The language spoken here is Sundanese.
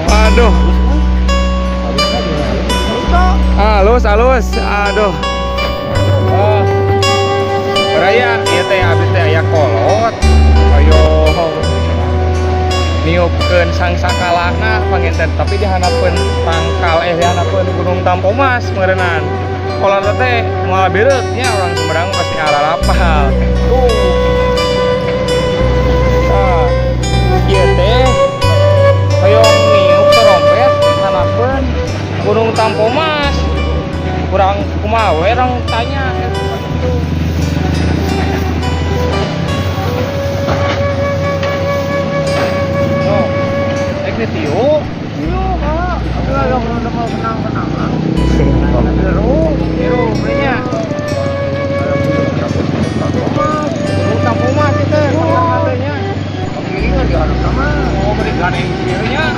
Aduh. Halus, halus. Aduh. Oh. Raya, ieu teh abdi teh aya kolot. Ayo niupkeun sangsakalana panginten, tapi di handapeun tangkal, eh, di handapeun Gunung Tampomas meureunnan. Kolot teh moal beureuk nya, orang Sumedang pasti ararapal. Tuh. Tah, ieu teh hoyong niup trompet handapeun Gunung Tampomas. Kurang kumaha we orang tanya eta gitu. No. Rek ditiup. Iya, Kak. Tapi ada udah mau kenang-kenangan. Biru. Biru nya. Gunung Tampomas itu nya. Piringan di hareup mah. Oh, beri gandeng kieu nya.